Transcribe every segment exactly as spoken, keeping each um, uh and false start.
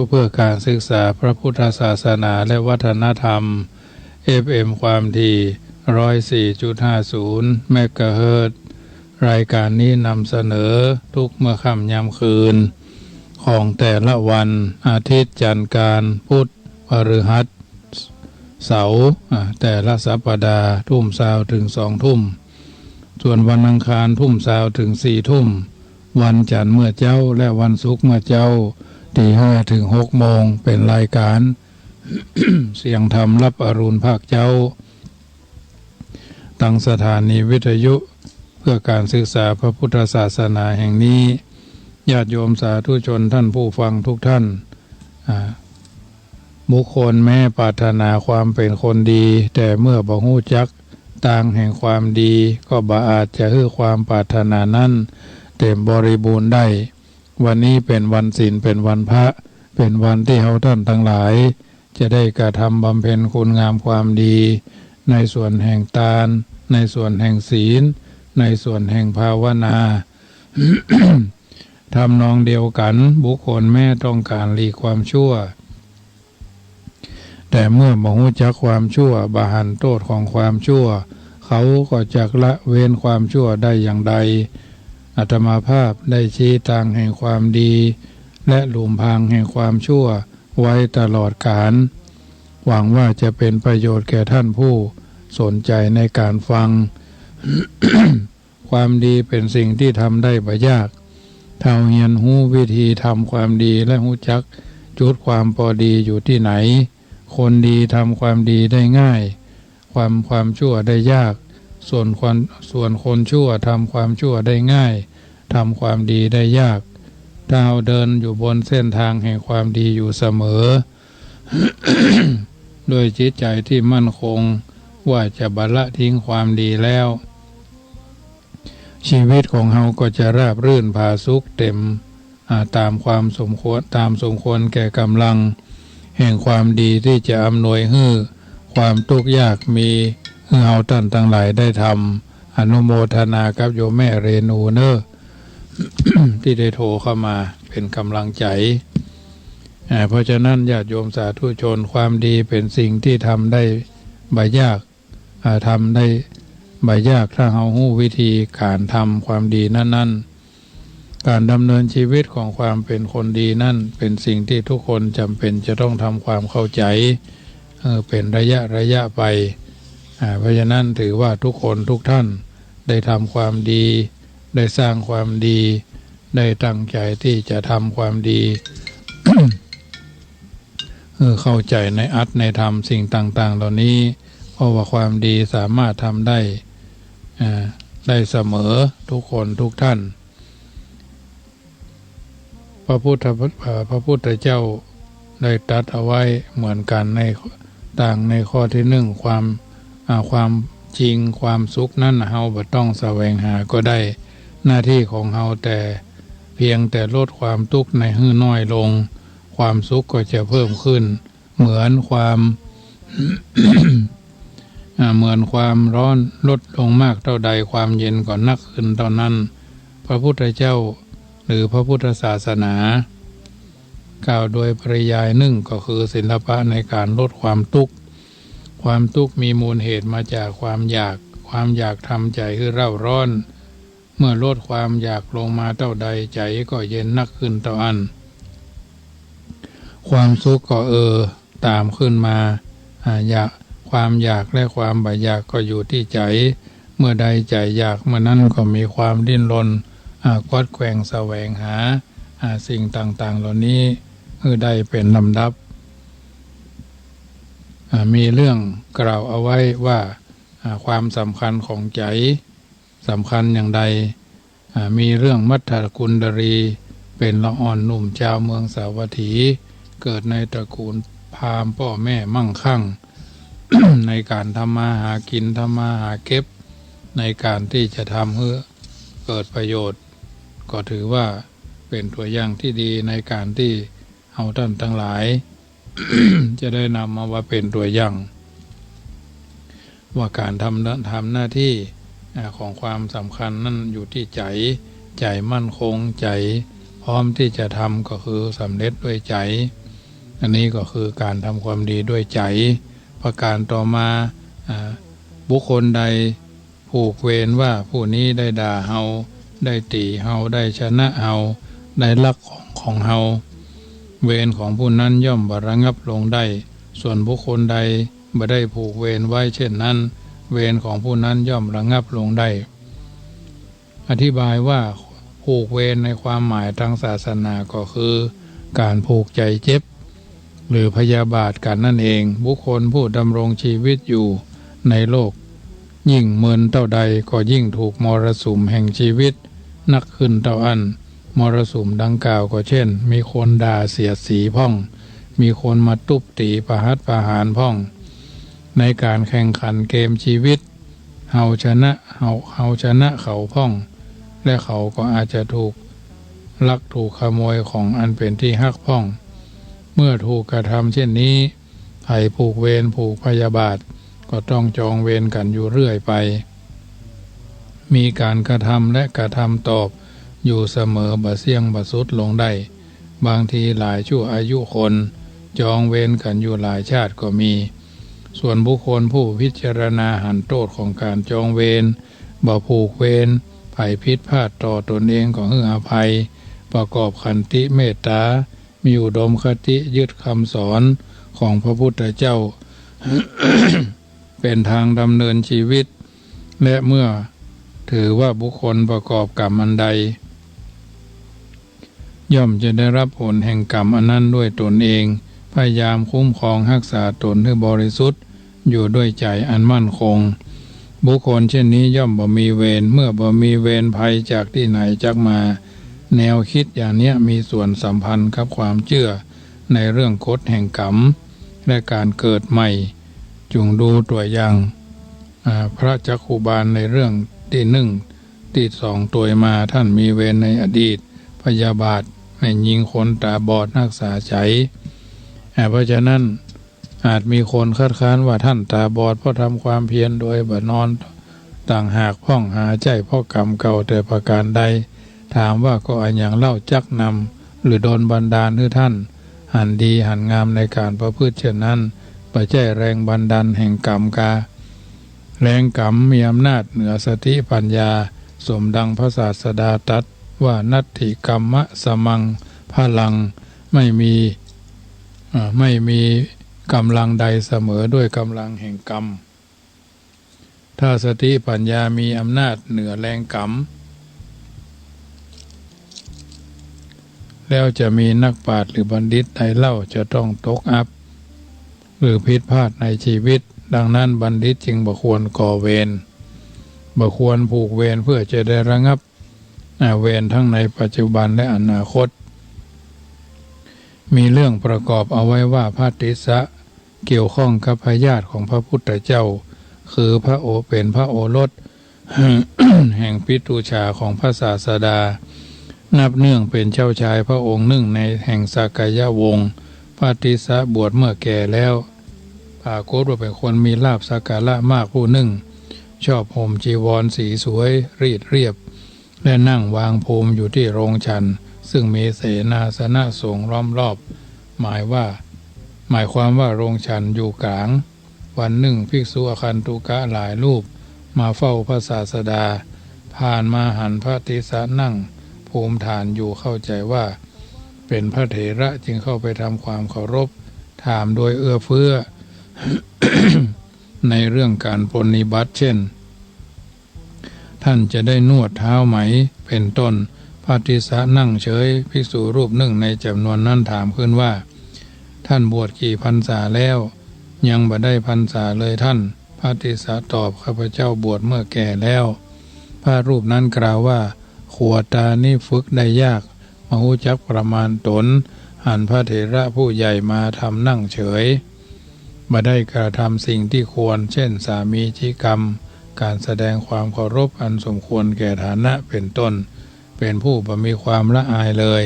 เพื่อการศึกษาพระพุทธศาสนาและวัฒนธรรม เอฟเอ็ม ความถี่ ร้อยสี่จุดห้าศูนย์ เมกะเฮิรตซ์ รายการนี้นำเสนอทุกเมื่อค่ำยามคืนของแต่ละวัน อาทิตย์ จันทร์ อังคาร พุธ พฤหัส เสาร์ อ่า แต่ละสัปดาห์ ทุ่มซาวถึงสองทุ่ม ส่วนวันอังคาร ทุ่มซาวถึงสี่ทุ่ม วันจันทร์เมื่อเจ๊า และวันศุกร์เมื่อเจ๊า ตีห้าถึงหกโมง เป๋นรายการ เสียงธรรมรับอรุณภาคเจ๊า ตังสถานีวิทยุเพื่อการศึกษาพระพุทธศาสนาแห่งนี้ ญาติโยมสาธุชนท่านผู้ฟังทุกท่าน อ่า บุคคลแม้ปรารถนาความเป๋นคนดี แต่เมื่อบ่ฮู้จักตางแห่งความดี ก็บ่อาจจะหื้อความปรารถนานั้นเต๋มบริบูรณ์ได้ วันนี้เป๋นวันศีล เป๋นวันพระ เป๋นวันตี้เฮาต้านตังหลาย จะได้กระทำบำเพ็ญคุณงามความดี ในส่วนแห่งตาน ในส่วนแห่งศีล ในส่วนแห่งภาวนา ทำนองเดียวกั๋น บุคคลแม้ต้องก๋านหลีกความชั่ว แต่เมื่อบ่ฮู้จักความชั่ว บ่หันโต้ษของความชั่ว เขาก็จักละเว้นความชั่วได้อย่างใด อาตมาภาพได้ชี้ตางแห่งความดี และหลุมพรางแห่งความชั่วไว้ตลอดกาล หวังว่าจะเป๋นประโยชน์แก่ท่านผู้สนใจในการฟัง ความดีเป๋นสิ่งตี้ทำได้บ่ยาก ถ้าเฮาเฮียนฮู้วิธีทำความดี และฮู้จักจุดความปอดีอยู่ตี้ไหน คนดีทำความดีได้ง่าย ความ ความชั่วได้ยาก ส่วนคน ส่วนคนชั่วทำความชั่วได้ง่าย ทำความดีได้ยาก ถ้าเฮาเดินอยู่บนเส้นตางแห่งความดีอยู่เสมอ ด้วยจิตใจ๋ตี้มั่นคงว่าจะบ่ละทิ้งความดีแล้ว ชีวิตของเฮาก็จะราบรื่นผาสุกเต๋ม อ่า ตามความสมควร ตามสมควรแก่ก๋ำลังแห่งความดีตี้จะอำนวยหื้อความตุ๊กข์ยากมีหื้อเฮาต้านตังหลายได้ทำ อนุโมทนากับโยมแม่เรนูเน่อ ตี้ได้โทรเข้ามาเป๋นก๋ำลังใจ๋ อ่า เพราะฉะนั้นญาติโยมสาธุชน ความดีเป๋นสิ่งตี้ทำได้บ่ยาก อ่า ทำได้บ่ยาก ถ้าเฮาฮู้วิธีก๋านทำความดีนั้นๆ ก๋านดำเนินชีวิตของความเป๋นคนดีนั้น เป๋นสิ่งตี้ทุกคนจ๋ำเป๋นจะต้องทำความเข้าใจ๋ เออ เป๋นระยะระยะไป อ่า เพราะฉะนั้นถือว่าทุกคนทุกท่านได้ทำความดี ได้สร้างความดี ได้ตั้งใจ๋ตี้จะทำความดี เออ เข้าใจ๋ในอัตถ์ในธรรมสิ่งต่างๆ เหล่านี้ เพราะว่าความดีสามารถทำได้ อ่า ได้เสมอทุกคนทุกท่าน พระพุทธ เอ่อ พระพุทธเจ้าได้ตรัสเอาไว้เหมือนกั๋นใน ตางในข้อตี้นึ่ง ความ อ่า ความจริง ความสุขนั้นเฮาบ่ต้องแสวงหาก็ได้ หน้าตี้ของเฮาแต่เพียงแต่ลดความตุ๊กข์ในหื้อน้อยลง ความสุขก็จะเพิ่มขึ้น เหมือนความ อ่า เหมือนความฮ้อนลดลงมากเต้าใด ความเย็นก็นักขึ้นเต้านั้น พระพุทธเจ้าหรือพระพุทธศาสนา กล่าวโดยปริยายนึ่งก็คือศิลปะในก๋านลดความตุ๊กข์ ความตุ๊กข์มีมูลเหตุมาจากความอยาก ความอยากทำใจ๋หื้อเร่าฮ้อน เมื่อลดความอยากลงมาเต้าใด ใจ๋ก็เย็นนักขึ้นเต้าอั้น ความสุขก็เอ่อต๋ามขึ้นมา อ่า อยาก ความอยากและความบ่อยากก็อยู่ตี้ใจ๋ เมื่อใดใจ๋อยาก เมื่อนั้นก็มีความดิ้นรน อ่า กวัดแกว่งแสวงหา อ่า สิ่งต่างๆ เหล่านี้ หื้อได้เป๋นลำดับ อ่า มีเรื่องกล่าวเอาไว้ว่า อ่า ความสำคัญของใจ๋ สำคัญอย่างใด อ่า มีเรื่องมัทธกุณฑลี เป๋นละอ่อนหนุ่มจาวเมืองสาวัตถี เกิดในตระกูลพราหมณ์ ป้อแม่มั่งคั่ง ในก๋านทำมาหากิ๋น ทำมาหาเก็บ ในก๋านตี้จะทำหื้อเกิดประโยชน์ ก็ถือว่าเป๋นตั๋วอย่างตี้ดีในก๋านตี้เฮาต้านตังหลาย จะได้นำมาว่าเป๋นตั๋วอย่าง ว่าก๋านทำ ทำหน้าตี้ อ่า ของความสำคัญนั้นอยู่ตี้ใจ๋ ใจ๋มั่นคง ใจ๋พร้อมตี้จะทำก็คือสำเร็จด้วยใจ๋ อันนี้ก็คือการทำความดีด้วยใจ ประการต่อมา อ่า บุคคลใดผูกเวรว่าผู้นี้ได้ด่าเฮา ได้ตี๋เฮา ได้ชนะเฮา ได้ลักของของเฮา เวรของผู้นั้นย่อมบ่ระงับลงได้ ส่วนบุคคลใดบ่ได้ผูกเวรไว้เช่นนั้น เวรของผู้นั้นย่อมระงับลงได้ อธิบายว่าผูกเวรในความหมายทางศาสนาก็คือ ก๋านผูกใจ๋เจ็บ หรือพยาบาทกั๋นนั่นเอง บุคคลผู้ดำรงชีวิตอยู่ในโลก ยิ่งเมินเต้าใดก็ยิ่งถูกมรสุมแห่งชีวิตนักขึ้นเต้าอั้น มรสุมดังกล่าวก็เช่น มีคนด่าเสียดสีพ่อง มีคนมาตุ๊บตี๋ประหัตประหารพ่อง ในก๋านแข่งขันเกมชีวิต เฮาชนะ เฮา เฮาชนะเขาพ่อง และเขาก็อาจจะถูกลักถูกขโมยของอันเป๋นตี้ฮักพ่อง เมื่อถูกกระทำเช่นนี้ ใผผูกเวรผูกพยาบาทก็ต้องจองเวรกั๋นอยู่เรื่อยไป มีก๋านกระทำและกระทำตอบอยู่เสมอบ่เสี้ยงบ่สุดลงได้ บางทีหลายชั่วอายุคน จองเวรกั๋นอยู่หลายชาติก็มี ส่วนบุคคลผู้พิจารณาหันโต้ษของก๋านจองเวร บ่ผูกเวร ใผผิดพลาดต่อตนเองก็หื้ออภัย ประกอบขันติเมตตา มีอุดมคติยึดกำสอนของพระพุทธเจ้า เป๋นตางดำเนินชีวิต และเมื่อถือว่าบุคคลประกอบกรรมอันใด ย่อมจะได้รับผลแห่งกรรมอันนั้นด้วยตนเอง พยายามคุ้มครองฮักษาตนหื้อบริสุทธิ์ อยู่ด้วยใจ๋อันมั่นคง บุคคลเช่นนี้ย่อมบ่มีเวร เมื่อบ่มีเวรภัยจากตี้ไหนจักมา แนวกึ๊ดอย่างเนี้ยมีส่วนสัมพันธ์กับความเจื้อในเรื่องกฎแห่งกรรม และก๋านเกิดใหม่ จุ่งดูตั๋วอย่าง อ่า พระจักขุบาลในเรื่องตี้นึ่ง ตี้สองตวยมา ต้านมีเวรในอดีต พยาบาทแม่ญิงคนต๋าบอดฮักษาใจ๋ อ่า เพราะฉะนั้น อาจมีคนคัดค้านว่าต้านต๋าบอดเพราะทำความเพียรโดยบ่นอนต่างหากพ่อง หาใจ้เพราะกรรมเก่าแต่ประการใด ถามว่าก็อะหยังเล่าจักนำหรือดลบันดาลหื้อต้านหันดีหันงามในก๋านประพฤติเช่นนั้น บ่ใจ้แรงบันดาลแห่งกรรมกา แรงกรรมมีอำนาจเหนือสติปัญญา สมดังพระศาสดาตรัสว่า นัตถิกัมมะสมังพลัง ไม่มี เอ่อ ไม่มีกำลังใดเสมอด้วยกำลังแห่งกรรม ถ้าสติปัญญามีอำนาจเหนือแรงกรรม แล้วจะมีนักปราชญ์หรือบัณฑิตใดเล่าจะต้องตกอับ หรือผิดพลาดในชีวิต ดังนั้นบัณฑิตจึงบ่ควรก่อเวร บ่ควรผูกเวรเพื่อจะได้ระงับ อ่า เวรทั้งในปัจจุบันและอนาคต มีเรื่องประกอบเอาไว้ว่าพระติสสะเกี่ยวข้องกับพญาติของพระพุทธเจ้า คือพระโอ เป๋นพระโอรส แห่งปิตุจฉาของพระศาสดา นับเนื่องเป๋นเจ้าชายพระองค์นึ่งในแห่งสากยะวงศ์ พระติสสะบวชเมื่อแก่แล้ว ปรากฏว่าเป๋นคนมีลาภสักการะมากผู้นึ่ง ชอบห่มจีวรสีสวยรีดเรียบ และนั่งวางภูมิอยู่ตี้โรงฉัน ซึ่งมีเสนาสนะสงฆ์ล้อมรอบ หมายว่า หมายความว่าโรงฉันอยู่กลาง วันนึ่งภิกษุอาคันตุกะหลายรูปมาเฝ้าพระศาสดา ผ่านมาหันพระติสสะนั่งภูมิฐานอยู่ เข้าใจ๋ว่าเป๋นพระเถระ จึงเข้าไปทำความเคารพ ถามโดยเอื้อเฟื้อ ในเรื่องก๋านปรนนิบัติ เช่น ท่านจะได้นวดเท้าไหม เป๋นต้น พระติสสะนั่งเฉย ภิกษุรูปนึ่งในจ๋ำนวนนั้นถามขึ้นว่า ท่านบวชกี่พรรษาแล้ว ยังบ่ได้พรรษาเลยท่าน พระติสสะตอบ ข้าพเจ้าบวชเมื่อแก่แล้ว พระรูปนั้นกล่าวว่า ขัวตานี้ฝึกได้ยาก บ่ฮู้จักประมาณตน หันพระเถระผู้ใหญ่มาทำนั่งเฉย บ่ได้กระทำสิ่งที่ควร เช่น สามีจิกรรม ก๋านแสดงความเคารพอันสมควรแก่ฐานะ เป๋นต้น เป๋นผู้บ่มีความละอายเลย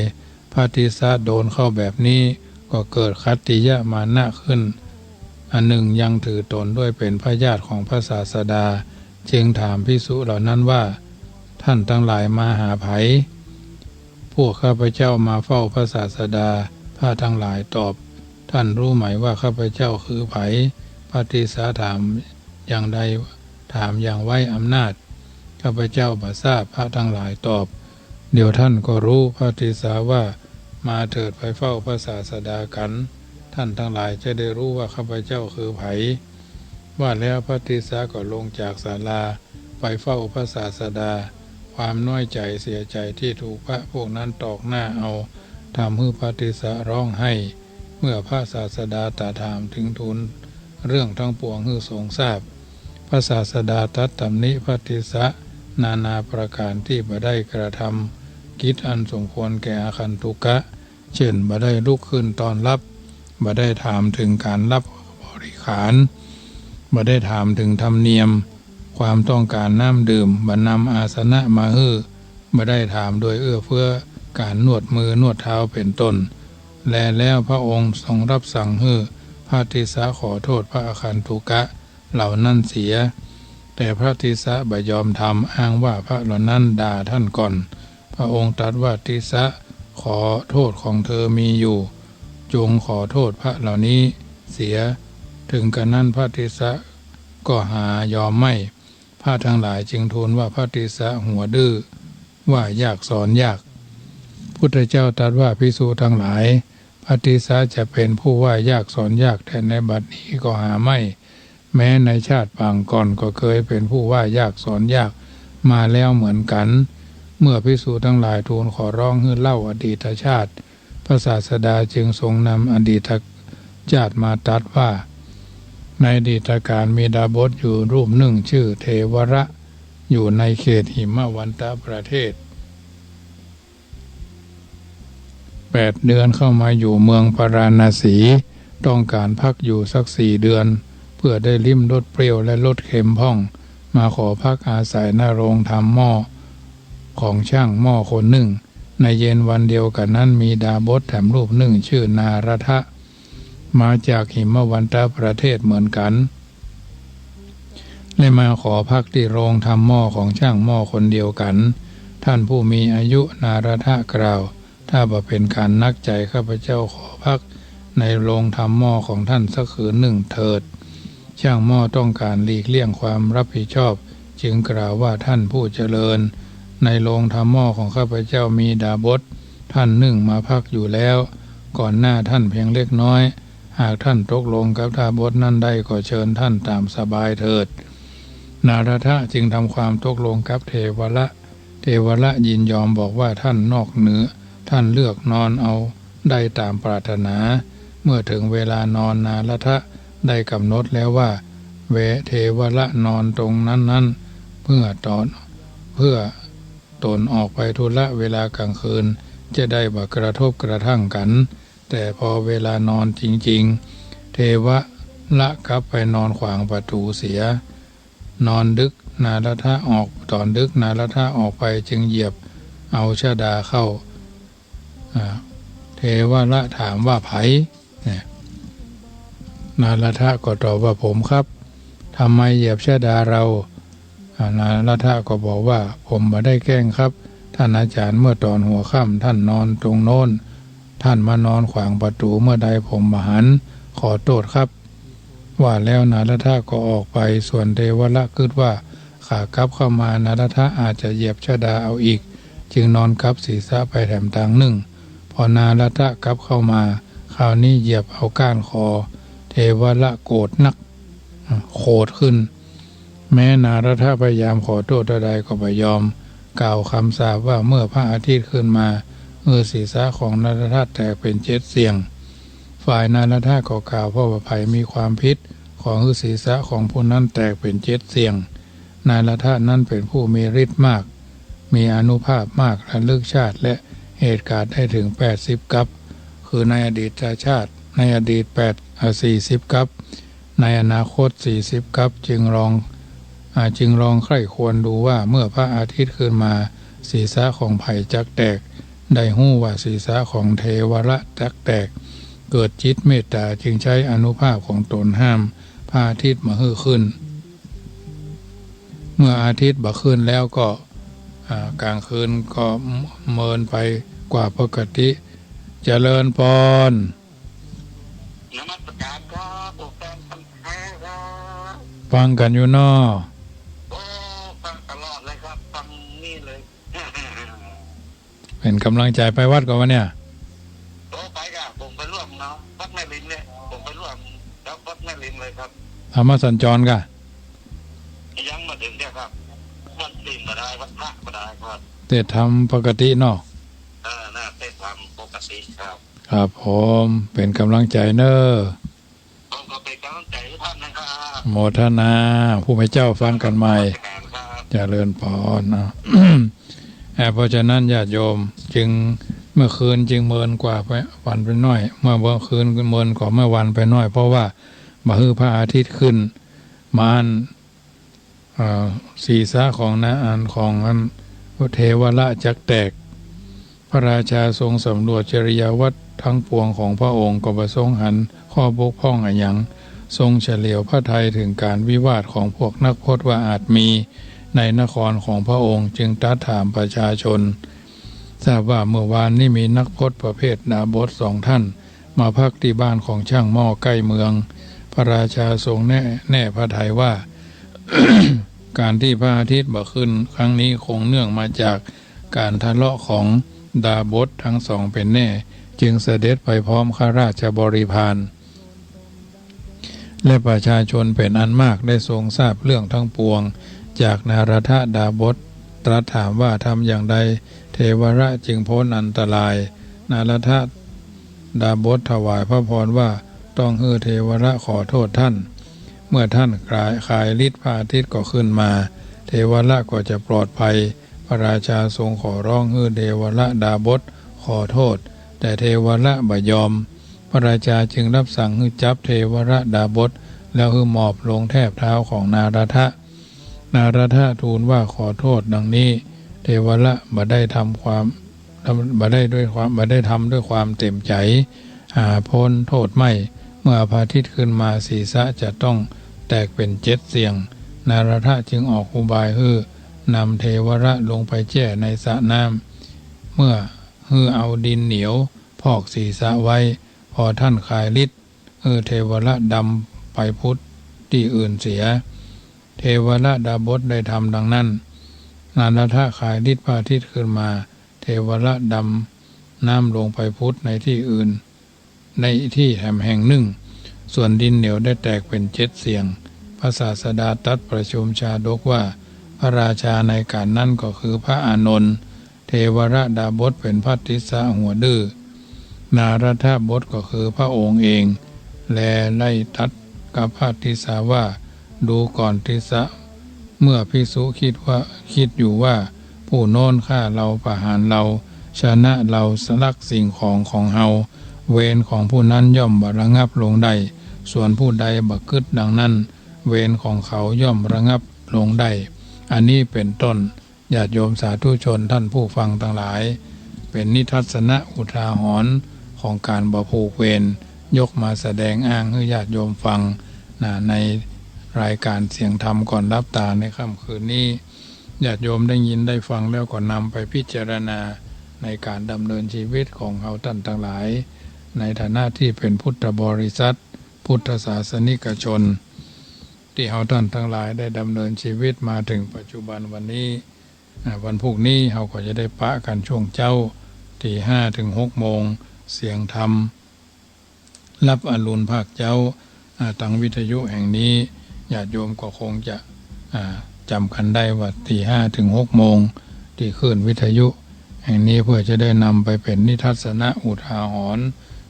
พระติสสะโดนเข้าแบบนี้ ก็เกิดขัตติยมานะขึ้น อันนึ่งยังถือตนด้วยเป๋นพญาติของพระศาสดา จึงถามภิกษุเหล่านั้นว่า ท่านทั้งหลายมาหาใผ พวกข้าพเจ้ามาเฝ้าพระศาสดา พระทั้งหลายตอบ ท่านรู้ไหมว่าข้าพเจ้าคือใผ พระติสสะถามอย่างใด ถามอย่างไว้อำนาจ ข้าพเจ้าบ่ทราบ พระทั้งหลายตอบ เดี๋ยวท่านก็รู้ พระติสสะว่า มาเถิดไปเฝ้าพระศาสดากั๋น ท่านทั้งหลายจะได้รู้ว่าข้าพเจ้าคือใผ ว่าแล้วพระติสสะก็ลงจากศาลาไปเฝ้าพระศาสดา ความน้อยใจ๋เสียใจ๋ตี้ถูกพระพวกนั้นตอกหน้าเอา ทำหื้อพระติสสะฮ้องไห้ เมื่อพระศาสดาตรัสถามเถิงทูลเรื่องทั้งปวงหื้อทรงทราบ พระศาสดาตรัสตำหนิพระติสสะนานาประก๋านตี้บ่ได้กระทำกิจอันสมควรแก่อาคันตุกะ เช่น บ่ได้ลุกขึ้นต้อนรับ บ่ได้ถามเถิงก๋านรับบริขาร บ่ได้ถามเถิงธรรมเนียม ความต้องก๋านน้ำดื่ม บ่นำอาสนะมาหื้อ บ่ได้ถามโดยเอื้อเฟื้อก๋านนวดมือนวดเท้าเป๋นต้น แลแล้วพระองค์ทรงรับสั่งหื้อพระติสสะขอโทษพระอาคันตุกะเหล่านั้นเสีย แต่พระติสสะบ่ยอมทำ อ้างว่าพระเหล่านั้นด่าท่านก่อน พระองค์ตรัสว่า ติสสะ ขอโทษของเธอมีอยู่ จงขอโทษพระเหล่านี้เสีย เถิงกระนั้นพระติสสะก็หายอมไม่ พระทั้งหลายจึงทูลว่าพระติสสะหัวดื้อ ว่ายากสอนยาก พุทธเจ้าตรัสว่า ภิกษุทั้งหลาย พระติสสะจะเป๋นผู้ว่ายากสอนยากแต่ในบัดนี้ก็หาไม่ แม้ในชาติปางก่อนก็เคยเป๋นผู้ว่ายากสอนยากมาแล้วเหมือนกั๋น เมื่อภิกษุทั้งหลายทูลขอฮ้องหื้อเล่าอดีตชาติ พระศาสดาจึงทรงนำอดีตชาติมาตรัสว่า ในอดีตกาลมีดาบสอยู่รูปนึ่งชื่อเทวระ อยู่ในเขตหิมวันตประเทศ แปดเดือนเข้ามาอยู่เมืองพาราณสี ต้องก๋านพักอยู่สักสี่เดือน เพื่อได้ลิ้มรสเปรี้ยวและรสเค็มพ่อง มาขอพักอาศัย ณ โรงทำหม้อของช่างหม้อคนนึ่ง ในเย็นวันเดียวกั๋นนั้นมีดาบสแถมรูปนึ่งชื่อนารทะ มาจากหิมวันตประเทศเหมือนกั๋น และมาขอพักตี้โรงทำหม้อของช่างหม้อคนเดียวกั๋น ท่านผู้มีอายุ นารทะกล่าว ถ้าบ่เป๋นก๋านนักใจ๋ ข้าพเจ้าขอพักในโรงทำหม้อของท่านสักคืนนึ่งเถิด ช่างหม้อต้องก๋านหลีกเลี่ยงความรับผิดชอบ จึงกล่าวว่า ท่านผู้เจริญ ในโรงทำหม้อของข้าพเจ้ามีดาบสท่านนึ่งมาพักอยู่แล้ว ก่อนหน้าท่านเพียงเล็กน้อย หากท่านตกลงกับดาบสนั้นได้ก็เชิญท่านต๋ามสบายเถิด นารทะจึงทำความตกลงกับเทวระ เทวระยินยอมบอกว่า ท่านนอกเหนือ ท่านเลือกนอนเอาได้ต๋ามปรารถนา เมื่อเถิงเวลานอน นารทะได้กำหนดแล้วว่า เว เทวระนอนตรงนั้นๆ เพื่อต๋น เพื่อต๋นออกไปธุระเวลากลางคืน จะได้บ่กระทบกระทั่งกั๋น แต่พอเวลานอนจริงๆ เทวระกลับไปนอนขวางประตู๋เสีย นอนดึก นารทะออก ต๋อนดึก นารทะออกไปจึงเหยียบเอาชฎาเข้า อ่า เทวระถามว่า ใผ เนี่ย นารทะก็ตอบว่า ผมครับ ทำไมเหยียบชฎาเรา อ่า นารทะก็บอกว่า ผมบ่ได้แกล้งครับ ท่านอาจารย์ เมื่อต๋อนหัวค่ำท่านนอนตรงโน้น ท่านมานอนขวางประตู๋เมื่อใดผมบ่หัน ขอโต้ษครับ ว่าแล้วนารทะก็ออกไป ส่วนเทวระกึ๊ดว่า ขากลับเข้ามา นารทะอาจจะเหยียบชฎาเอาอีก จึงนอนกลับศีรษะไปแถมตางนึ่ง พอนารทะกลับเข้ามา คราวนี้เหยียบเอาก้านคอ เทวระโกรธนัก อ่า โขดขึ้น แม้นารทะพยายามขอโต้ษเท่าใดก็บ่ยอม กล่าวคำสาปว่า เมื่อพระอาทิตย์ขึ้นมา หื้อศีรษะของนารทะแตกเป๋นเจ็ดเสี้ยง ฝ่ายนารทะก็กล่าว เพราะว่าใผมีความผิด ขอหื้อศีรษะของผู้นั้นแตกเป๋นเจ็ดเสี้ยง นารทะนั้นเป๋นผู้มีฤทธิ์มาก มีอานุภาพมาก ระลึกชาติและเหตุก๋ารณ์ได้เถิงแปดสิบกัป คือในอดีตชาติ ในอดีตแปด อ่า สี่สิบกัป ในอนาคตสี่สิบกัป จึงลอง อ่า จึงลองใคร่ครวญดูว่า เมื่อพระอาทิตย์ขึ้นมา ศีรษะของใผจักแตก ได้ฮู้ว่าศีรษะของเทวระจักแตก เกิดจิตเมตต๋า จึงใจ๊อานุภาพของต๋นห้ามพระอาทิตย์บ่หื้อขึ้น เมื่ออาทิตย์บ่ขึ้นแล้วก็ อ่า กลางคืนก็เมินไปกว่าปกติ เจริญปอน นมัสการครับ โอ้ แฟนพันธุ์แท้ครับ ฟังกั๋นอยู่เนาะ โอ้ ฟังตลอดเลยครับ ฟังนี่เลย เป๋นก๋ำลังใจ๋ไปวัดก่อวันเนี่ย โอ้ ไปก่ะ ผมไปร่วมเนาะ วัดแม่ริมเนี่ย ผมไปร่วมครับ วัดแม่ริมเลยครับ ธรรมสัญจรก่ะ ยังบ่เถิงเนี่ยครับ วันศีลบ่ได้ วันพระบ่ได้ครับ เตรียมทำปกติเนาะ เออ น่า เตรียมทำปกติครับ ครับผม เป๋นก๋ำลังใจ๋เนาะ ผมก็เป๋นก๋ำลังใจ๋หื้อต้านนะครับ โมทนา ผู้มีเจ้าฟังกั๋นใหม่ นมัสการครับ เจริญพรนะ อ่า เพราะฉะนั้นญาติโยมจึง เมื่อคืนจึงเมินกว่าไป วันไปหน้อย เมื่อ เมื่อคืนเมินกว่าเมื่อวันไปหน้อย เพราะว่าบ่หื้อพระอาทิตย์ขึ้นมาอั้น อ่า ศีรษะของนา อัน ของอันเทวละจักแตก พระราชาทรงสำรวจจริยาวัตรทั้งปวงของพระองค์ ก็บ่ทรงหันข้อบกพร่องอะหยัง ทรงเฉลียวพระทัยเถิงก๋านวิวาทของพวกนักพจน์ว่าอาจมีในนครของพระองค์ จึงตรัสถามประชาชน ทราบว่าเมื่อวานนี้มีนักพจน์ประเภทดาบสสองท่าน มาพักตี้บ้านของช่างหม้อใก้เมือง พระราชาทรงแน่ แน่พระทัยว่า ก๋านตี้พระอาทิตย์บ่ขึ้นครั้งนี้คงเนื่องมาจากก๋านทะเลาะของดาบสทั้งสองเป๋นแน่ จึงเสด็จไปพร้อมข้าราชบริพาร และประชาชนเป๋นอันมาก ได้ทรงทราบเรื่องทั้งปวง จากนารทดาบส ตรัสถามว่า ทำอย่างใดเทวละจึงพ้นอันตราย นารทดาบสถวายพระพรว่า ต้องหื้อเทวละขอโทษท่าน เมื่อท่านคลาย คลายฤทธิ์พระอาทิตย์ก็ขึ้นมา เทวละก็จะปลอดภัย พระราชาทรงขอร้องหื้อเทวละดาบสขอโทษ แต่เทวละบ่ยอม พระราชาจึงรับสั่งหื้อจับเทวละดาบส แล้วหื้อหมอบลงแทบเท้าของนารทดา นารทดาทูลว่า ขอโทษดังนี้ เทวละบ่ได้ทำความ บ่ได้ด้วยความ บ่ได้ทำด้วยความเต็มใจ๋ หาพ้นโทษไม่ เมื่อพระอาทิตย์ขึ้นมาศีรษะจะต้องแตกเป๋นเจ็ดเสี้ยง นารทดาจึงออกอุบายหื้อนำเทวละลงไปแช่ในสระน้ำ เมื่อหื้อเอาดินเหนียวพอกศีรษะไว้ พอท่านคลายฤทธิ์ หื้อเทวละดำไปผุดตี้อื่นเสีย เทวละดาบสได้ทำดังนั้น นารทดาคลายฤทธิ์พระอาทิตย์ขึ้นมา เทวละดำน้ำลงไปผุดในตี้อื่น ในตี้แหมแห่งนึ่ง ส่วนดินเหนียวได้แตกเป๋นเจ็ดเสี้ยง พระศาสดาตรัสประชุมชาดกว่า พระราชาในก๋านนั้นก็คือพระอานนท์ เทวละดาบสเป๋นพระติสสะหัวดื้อ นารทดาบสก็คือพระองค์เอง แลได้ตรัสกับพระติสสะว่า ดูก่อนติสสะ เมื่อภิกษุคิดว่า คิดอยู่ว่า ผู้โน้นฆ่าเราประหารเรา ชนะเรา ลักสิ่งของของเฮา เวรของผู้นั้นย่อมบ่ระงับลงได้ ส่วนผู้ใดบ่กึ๊ดดังนั้น เวรของเขาย่อมระงับลงได้ อันนี้เป๋นต้น ญาติโยมสาธุชนท่านผู้ฟังตังหลาย เป๋นนิทัศนะอุทาหรณ์ของก๋านบ่ผูกเวร ยกมาแสดงอ้างหื้อญาติโยมฟังนะ ในรายก๋านเสียงธรรมก่อนหลับต๋าในค่ำคืนนี้ ญาติโยมได้ยินได้ฟังแล้วก็นำไปพิจารณาในก๋านดำเนินชีวิตของเฮาต้านตังหลาย ในฐานะตี้เป๋นพุทธบริษัท พุทธศาสนิกชน ตี้เฮาต้านตังหลายได้ดำเนินชีวิตมาเถิงปัจจุบันวันนี้ อ่า วันพูกนี้เฮาก็จะได้ปะกั๋นช่วงเจ๊า ตีห้าเถิงหกโมง เสียงธรรม รับอรุณภาคเจ๊า อ่า ตางวิทยุแห่งนี้ ญาติโยมก็คงจะ อ่า จ๋ำกั๋นได้ว่าตีห้าเถิงหกโมง ตี้คลื่นวิทยุแห่งนี้ เพื่อจะได้นำไปเป๋นนิทัศนะอุทาหรณ์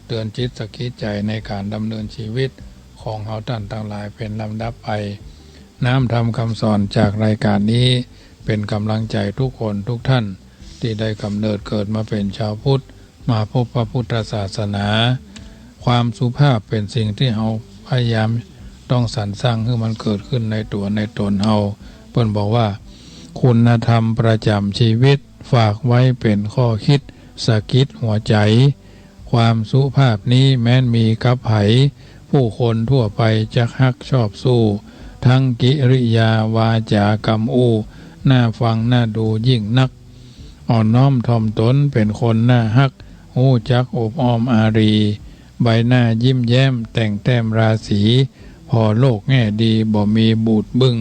เตื๋อนจิตสะกิดใจ๋ในก๋านดำเนินชีวิตของเฮาต้านตังหลายเป๋นลำดับไป น้ำธรรมคำสอนจากรายก๋านนี้ เป๋นก๋ำลังใจ๋ทุกคนทุกท่าน ตี้ได้ก๋ำเนิดเกิดมาเป๋นชาวพุทธ มาพบพระพุทธศาสนา ความสุภาพเป๋นสิ่งตี้เฮาพยายามต้องสรรสร้างหื้อมันเกิดขึ้นในตั๋วในต๋นเฮา เปิ้นบอกว่า คุณธรรมประจ๋ำชีวิต ฝากไว้เป๋นข้อคิด สะกิดหัวใจ๋ ความสุภาพนี้แม้นมีกับใผ ผู้คนทั่วไปจักฮักชอบสู้ ทั้งกิริยาวาจ๋ากำอู้ น่าฟังน่าดูยิ่งนัก อ่อนน้อมถ่อมต๋นเป๋นคนน่าฮัก ฮู้จักอบอ้อมอารี ใบหน้ายิ้มแย้มแต่งแต้มราศี ผ่อโลกแง่ดีบ่มีบูดบึ้ง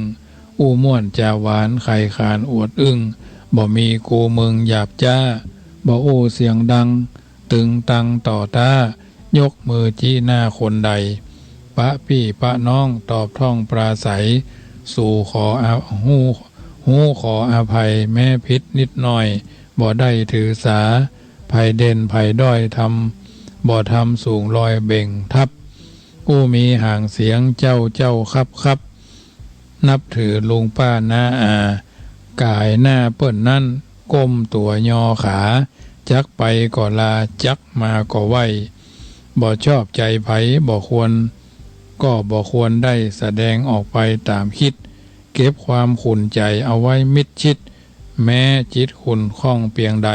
อู้ม่วนจาหวานใครขานอวดอึ้ง บ่มีกูมึงหยาบจ๊า บ่อู้เสียงดัง ตึงตังต่อต้า ยกมือจี้หน้าคนใด ปะปี้ปะน้องตอบถ้อยปราศรัย สู่ขออา ฮู้ ฮู้ขออภัยแม้ผิดนิดหน่อย บ่ได้ถือสา ใผเด่นใผด้อยทำ บ่ทำสูงลอยเบ่งทับ อู้มีหางเสียงเจ้าเจ้าครับครับ นับถือลุงป้าน้าอา ก๋ายหน้าเปิ้นนั้น ก้มตั๋วยอขา จักไปก็ลา จักมาก็ไหว้ บ่ชอบใจ๋ใผบ่ควร ก็บ่ควรได้แสดงออกไปต๋ามคิด เก็บความขุ่นใจ๋เอาไว้มิดชิด แม้จิตขุ่นข้องเปียงใด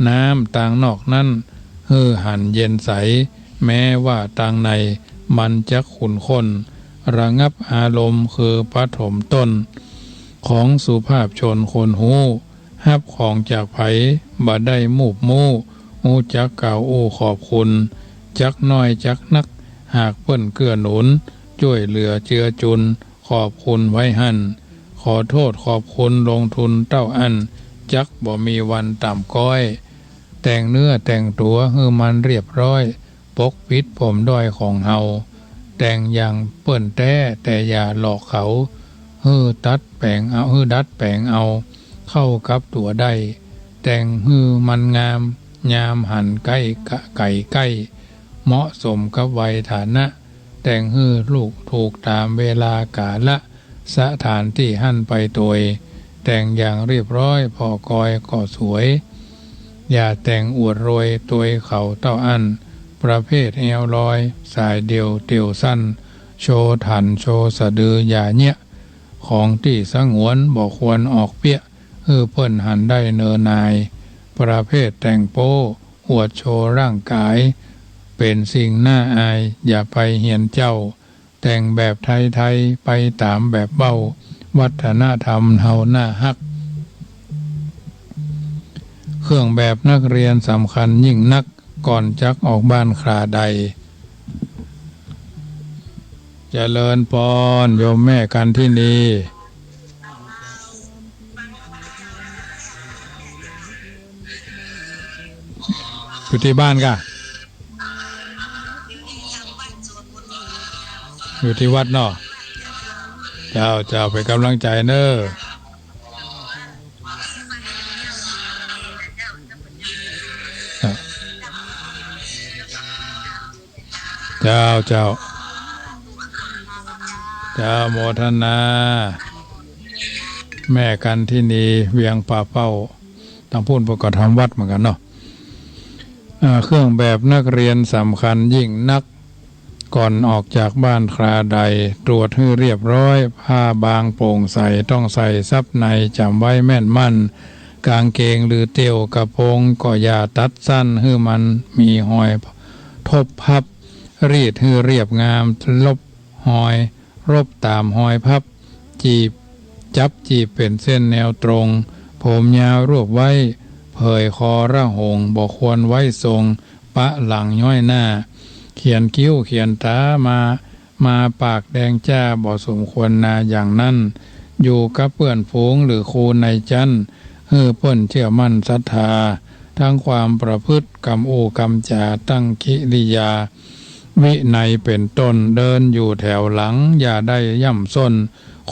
น้ำตางนอกนั้น หื้อหันเย็นใส แม้ว่าตางในมันจักขุ่นข้น ระงับอารมณ์คือปฐมต้น ของสุภาพชนคนฮู้ ฮับของจากใผบ่ได้มูบมู่ ฮู้จักกล่าวอู้ขอบคุณ จักน้อยจักนัก หากเปิ้นเกื้อหนุน จ้วยเหลือเจือจุน ขอบคุณไว้หั้น ขอโทษขอบคุณลงทุนเต้าอั้น จักบ่มีวันต่ำก๊อย แต่งเนื้อแต่งตั๋วหื้อมันเรียบร้อย ปกปิดปมด้อยของเฮา แต่งอย่างเปิ้นแต๊ แต่อย่าหลอกเขา หื้อตัดแป๋งเอา หื้อดัดแป๋งเอา เข้ากับตั๋วได้ แต่งหื้อมันงาม ยามหันใก้กะ ไก๋ใก้ เหมาะสมกับวัยฐานะ แต่งหื้อลูกถูกต๋ามเวลากาละ สถานตี้หั้นไปตวย แต่งอย่างเรียบร้อยผ่อกอยก็สวย อย่าแต่งอวดรวยตวยเขาเต้าอั้น ประเภทแอวลอย สายเดี่ยวเตี่ยวสั้น โชว์ถันโชว์สะดืออย่าเยียะ ของตี้สงวนบ่ควรออกเปี้ยะ หื้อเปิ้นหันได้เนินนาย ประเภทแต่งโป๊ อวดโชว์ร่างก๋าย เป๋นสิ่งน่าอาย อย่าไปเฮียนเจ้า แต่งแบบไทยๆ ไปต๋ามแบบเบ้า วัฒนธรรมเฮาน่าฮัก เครื่องแบบนักเรียนสำคัญยิ่งนัก ก่อนจักออกบ้านคราใด เจริญปอน โยมแม่กันทินี อยู่ตี้บ้านก่ะ อยู่ตี้วัดเนาะ เจ้า เจ้า เป๋นก๋ำลังใจ๋เน่อ เจ้า เจ้า เจ้า โมทนา แม่กันทินี เวียงป่าเป้า ตางปู้นเปิ้นก็ทำวัดเหมือนกั๋นเนาะ อ่า เครื่องแบบนักเรียนสำคัญยิ่งนัก ก่อนออกจากบ้านคราใด ตรวจหื้อเรียบร้อย ผ้าบางโป่งใส ต้องใส่ซับใน จ๋ำไว้แม่นมั่น ก๋างเก๋งหรือเตี่ยวกระโปรง ก็อย่าตัดสั้น หื้อมันมีฮอยทบพับ รีดหื้อเรียบงาม ลบฮอย รบต๋ามฮอยพับ จีบ จับจีบเป๋นเส้นแนวตรง ผมยาวรวบไว้ เผยคอระหง บ่ควรไว้ทรง ปะหลังย้อยหน้า เขียนคิ้วเขียนต๋ามา มาปากแดงจ้า บ่สมควรนาอย่างนั้น อยู่กับเปื้อนฝูงหรือครูในจั้น หื้อเปิ้นเจื้อมั่นศรัทธา ทั้งความประพฤติ กำอู้กำจ๋า ตั้งกิริยา วินัยเป๋นต้น เดินอยู่แถวหลัง อย่าได้ย่ำส้น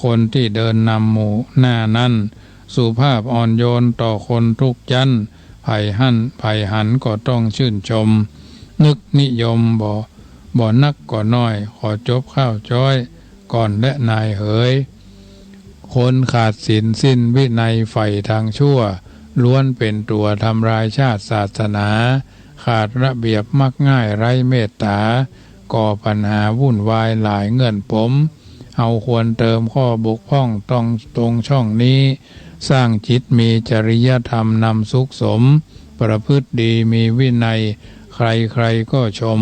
คนตี้เดินนำหมู่หน้านั้น สุภาพอ่อนโยนต่อคนทุกจั้น ใผหัน ใผหันก็ต้องชื่นชม นึกนิยม บ่ บ่นักก็น้อย ขอจบค่าวจ๊อย ก่อนแลนายเหย คนขาดศีลสิ้นวินัยใฝ่ทางชั่ว ล้วนเป๋นตั๋วทำลายชาติศาสนา ขาดระเบียบมักง่ายไร้เมตต๋า ก่อปัญหาวุ่นวายหลายเงื่อนปม เฮาควรเติมข้อบกพร่องตรง ตรงช่องนี้ สร้างจิตมีจริยธรรมนำสุขสม ประพฤติดีมีวินัย ใครๆ ก็ชม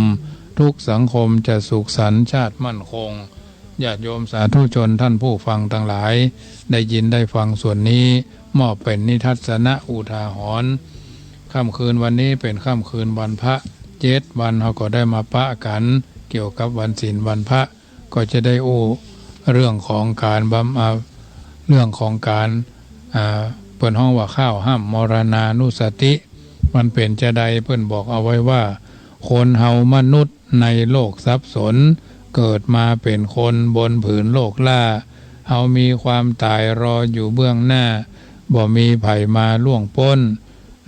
ทุกสังคมจะสุขสันต์ชาติมั่นคง ญาติโยมสาธุชนท่านผู้ฟังทั้งหลาย ได้ยินได้ฟังส่วนนี้ มอบเป๋นนิทัศนะอุทาหรณ์ ค่ำคืนวันนี้เป๋นค่ำคืนวันพระ เจ็ดวันเฮาก็ได้มาปะกั๋น เกี่ยวกับวันศีลวันพระ ก็จะได้อู้เรื่องของก๋านบำ อ่า เรื่องของก๋าน อ่า เปิ้นฮ้องว่าข้าวห้ำมรณานุสติ มันเป๋นจาใด เปิ้นบอกเอาไว้ว่า คนเฮามนุษย์ในโลกสับสน เกิดมาเป๋นคนบนผืนโลกล้า เฮามีความต๋ายรออยู่เบื้องหน้า บ่มีใผมาล่วงป๊น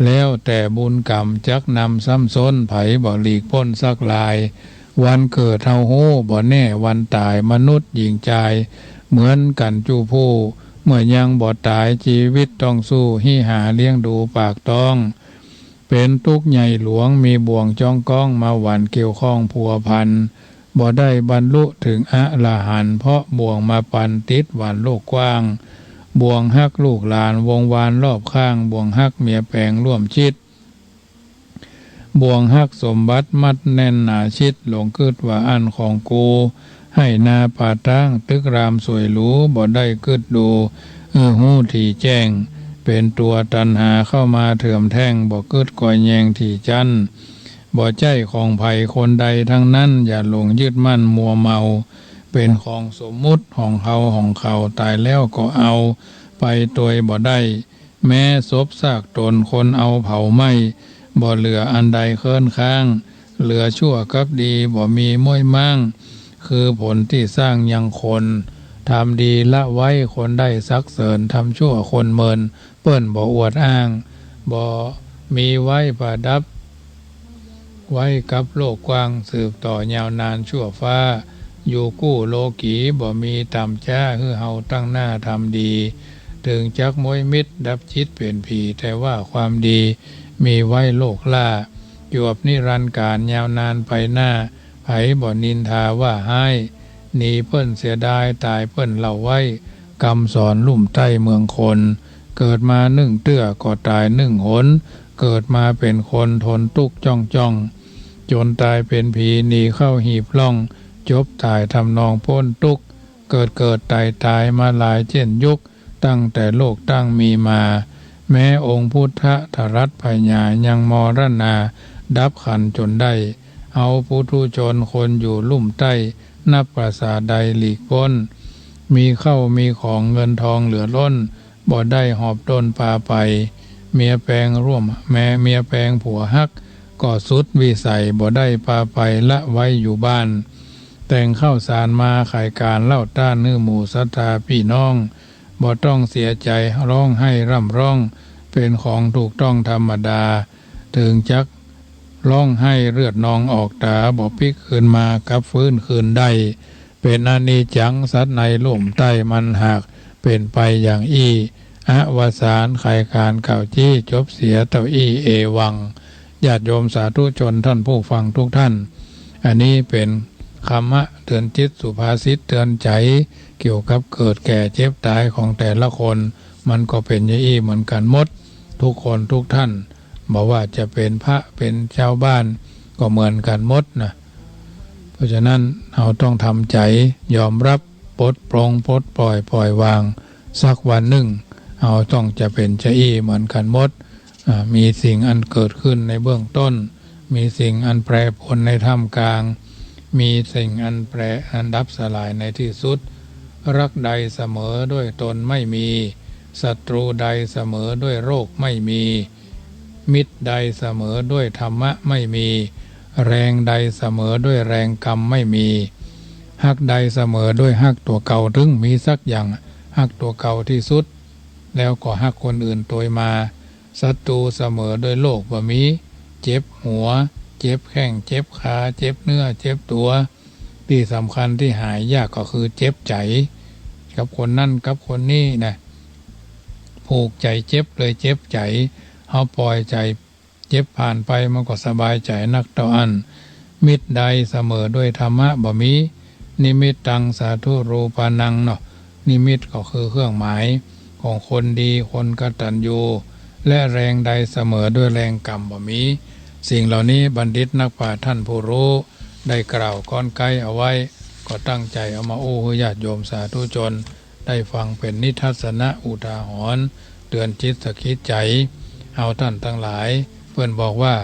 แล้วแต่บุญกรรมจักนำซ้ำซ้น ใผบ่หลีกป๊นสักราย วันเกิดเฮาฮู้บ่แน่วันต๋าย มนุษย์หญิงจายเหมือนกั๋นจุผู้ เมื่อยังบ่ต๋ายจีวิตต้องสู้ หิหาเลี้ยงดูปากต๊อง เป๋นตุ๊กข์ใหญ่หลวง มีบ่วงจ๊องก้อง มาหวั่นเกี่ยวข้องพัวพัน บ่ได้บรรลุเถิงอรหันต์ เพราะบ่วงมาปันติดหวั่นโลกกว้าง บ่วงฮักลูกหลานวงวานรอบข้าง บ่วงฮักเมียแปงร่วมชิด บ่วงฮักสมบัติมัดแน่นหนาชิด หลงกึ๊ดว่าอั้นของกู ไฮ่นาป่าต๊างตึกรามสวยหรู บ่ได้กึ๊ดดู เออ ฮู้ถี่แจ้ง เป๋นตั๋วตัณหาเข้ามาเถื่อมแท่ง บ่กึ๊ดกอยแยงถี่จั้น บ่ใจ้ของใผคนใดทั้งนั้น อย่าหลงยึดมั่นมัวเมา เป๋นของสมมุติของเฮาของเขา ต๋ายแล้วก็เอาไปตวยบ่ได้ แม้ศพซากตนคนเอาเผาไหม้ บ่เหลืออันใดเคิ้นค้าง เหลือชั่วกับดีบ่มีม้วยม้าง คือผลตี้สร้างยังคน ทำดีละไว้คนได้สรรเสริญ ทำชั่วคนเมิน เปิ้นบ่อวดอ้าง บ่มีไว้ประดับ ไว้กับโลกกว้าง สืบต่อยาวนานชั่วฟ้า อยู่กู้โลกีบ่มีต่ำจ๊า หื้อเฮาตั้งหน้าทำดี เถิงจักม้วยมิดดับจิตเป๋นผี แต่ว่าความดีมีไว้โลกล้า จวบนิรันดร์กาลยาวนานไปหน้า ใผบ่นินทาว่าฮ้าย หนีเปิ้นเสียดาย ต๋ายเปิ้นเล่าไว้ กำสอนลุ่มใต้เมืองคน เกิดมานึ่งเตื้อก็ต๋ายนึ่งหน เกิดมาเป๋นคนทนตุ๊กข์จ้องจ้อง จนต๋ายเป๋นผีหนีเข้าหีบล่อง จบต๋ายทำนองป๊นตุ๊กข์ เกิดเกิดต๋ายต๋ายมาหลายเจ้นยุค ตั้งแต่โลกตั้งมีมา แม้องค์พุทธะตรัสพญายังมรณาดับขันจนได้ เอาปุถุชนคนอยู่ลุ่มใต้ นับประสาใดหลีกป๊น มีเข้ามีของเงินทองเหลือล้น บ่ได้หอบด้นปาไป เมียแปงร่วม แม้เมียแปงผัวฮัก ก็สุดวิสัย บ่ได้ปาไปละไว้อยู่บ้าน แต่งข้าวสารมาขายก๋านเล่าต้านหื้อหมู่ศรัทธาปี้น้อง บ่ต้องเสียใจ๋ฮ้องไห้ร่ำร้อง เป๋นของถูกต้องธรรมดา เถิงจักฮ้องไห้เลือดนองออกต๋า บ่ปิ๊กคืนมากลับฟื้นคืนได้ เป๋นอนิจจังสัตว์ในลุ่มใต้มันหากเป๋นไปอย่างอี้ อวสานขายก๋านกล่าวจี้ จบเสียเต้าอี้ เอวัง ญาติโยมสาธุชนท่านผู้ฟังทุกท่าน อันนี้เป๋นคำเตือนจิตสุภาษิตเตือนใจ๋ เกี่ยวกับเกิดแก่เจ็บต๋ายของแต่ละคน มันก็เป๋นอย่างอี้เหมือนกั๋นหมด ทุกคนทุกท่าน บ่ว่าจะเป๋นพระเป๋นจาวบ้าน ก็เหมือนกั๋นหมดนะ เพราะฉะนั้นเฮาต้องทำใจ๋ยอมรับ ปลดปลงปลดปล่อยปล่อยวาง สักวันนึ่งเฮาต้องจะเป๋นจาอี้เหมือนกั๋นหมด อ่า มีสิ่งอันเกิดขึ้นในเบื้องต้น มีสิ่งอันแปรปรวนในท่ามกลาง มีสิ่งอันแปร อันดับสลายในตี้สุด รักใดเสมอด้วยตนไม่มี ศัตรูใดเสมอด้วยโรคไม่มี มิตรใดเสมอด้วยธรรมะไม่มี แรงใดเสมอด้วยแรงกรรมไม่มี ฮักใดเสมอด้วยฮักตั๋วเก่า ตึงมีสักอย่าง ฮักตั๋วเก่าตี้สุด แล้วก็ฮักคนอื่นตวยมา ศัตรูเสมอด้วยโรคบ่มี เจ็บหัว เจ็บแข้ง เจ็บขา เจ็บเนื้อ เจ็บตั๋ว ตี้สำคัญตี้หายยากก็คือเจ็บใจ๋ กับคนนั้นกับคนนี้นะ ผูกใจ๋เจ็บเลยเจ็บใจ๋ เฮาปล่อยใจ๋เจ็บผ่านไปมันก็สบายใจ๋นักเต้าอั้น มิตรใดเสมอด้วยธรรมะบ่มี นิมิตตังสาธุรูปานังเนาะ นิมิตก็คือเครื่องหมายของคนดี คนกตัญญู และแรงใดเสมอด้วยแรงกรรมบ่มี สิ่งเหล่านี้บัณฑิตนักปราชญ์ท่านผู้รู้ได้กล่าวก้อนไก๊เอาไว้ ก็ตั้งใจ๋เอามาอู้หื้อญาติโยมสาธุชนได้ฟังเป๋นนิทัศนะอุทาหรณ์ เตือนจิตสะกิดใจ๋ เฮาต้านตังหลาย เปิ้นบอกว่า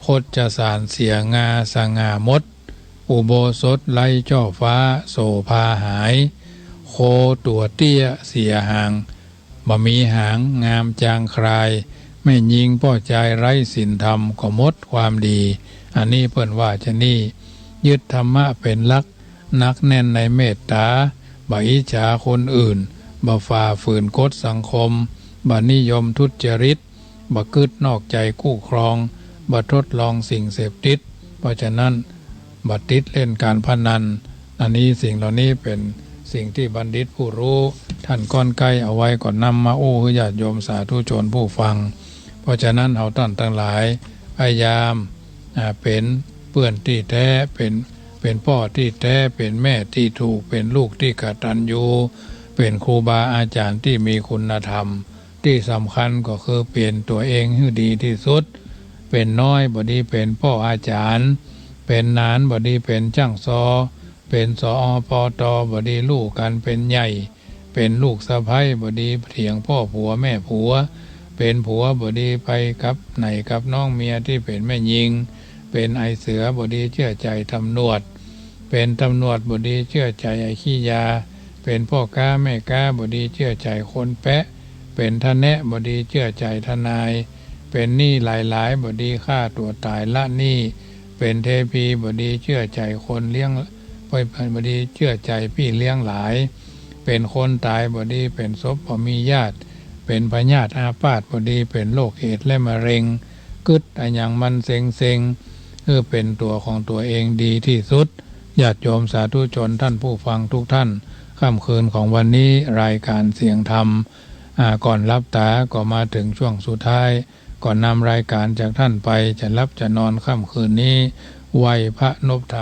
คชสารเสียงาสง่าหมด อุโบสถไร้จ้อฟ้าโสภาหาย โคตั๋วเตี้ยเสียหาง บ่มีหางงามจางคลาย แม่ญิงป้อจายไร้ศีลธรรมก็หมดความดี อันนี้เปิ้นว่าจะนี่ ยึดธรรมะเป๋นหลัก หนักแน่นในเมตตา บ่อิจฉาคนอื่น บ่ฝ่าฝืนกฎสังคม บ่นิยมทุจริต บ่กึ๊ดนอกใจ๋กู้ครอง บ่ทดลองสิ่งเสพติด เพราะฉะนั้น บ่ติดเล่นการพนัน อันนี้สิ่งเหล่านี้เป๋นสิ่งตี้บัณฑิตผู้ฮู้ ต้านก้อนใก้เอาไว้ ก็นำมาอู้หื้อญาติโยมสาธุชนผู้ฟัง เพราะฉะนั้นเฮาต้านตังหลาย พยายาม อ่า เป๋นเปื้อนตี้แต๊ เป๋น เป๋นป้อตี้แต๊ เป๋นแม่ตี้ถูก เป๋นลูกตี้กตัญญู เป๋นครูบาอาจ๋ารย์ตี้มีคุณธรรม ตี้สำคัญก็คือเป๋นตั๋วเองหื้อดีตี้สุด เป๋นน้อยบ่ดีเป๋นป้ออาจ๋ารย์ เป๋นหนานบ่ดีเป๋นจ้างซอ เป๋น สอ ป ต บ่ดีลูกกั๋นเป๋นใหญ่ เป๋นลูกสะใภ้บ่ดีเถียงป้อผัวแม่ผัว เป๋นผัวบ่ดีไปกับไหนกับน้องเมียตี้เป๋นแม่ญิง เป๋นไอ้เสือบ่ดีเจื้อใจ๋ต๋ำรวจ เป๋นต๋ำรวจบ่ดีเจื้อใจ๋ไอ้ขี้ยา เป๋นป้อก๊าแม่ก๊าบ่ดีเจื้อใจ๋คนแป๊ะ เป๋นทะแนะบ่ดีเจื้อใจ๋ทนาย เป๋นหนี้หลายๆ บ่ดีฆ่าตั๋วต๋ายละหนี้ เป๋นเทพีบ่ดีเจื้อใจ๋คนเลี้ยง บ่ดีเจื้อใจ๋ปี้เลี้ยงหลาย เป๋นคนต๋ายบ่ดีเป๋นศพบ่มีญาติ เป๋นพยาธิอาพาธบ่ดีเป๋นโรคเอดส์และมะเร็ง กึ๊ดอะหยังมันเซ็งๆ หื้อเป๋นตั๋วของตั๋วเองดีตี้สุด ญาติโยมสาธุชนต้านผู้ฟังทุกต้าน ค่ำคืนของวันนี้รายก๋านเสียงธรรม อ่า ก่อนหลับต๋าก็มาเถิงช่วงสุดท้าย ก่อนนำรายก๋านจากต้านไป จะหลับจะนอนค่ำคืนนี้ ไหว้พระนบธรรม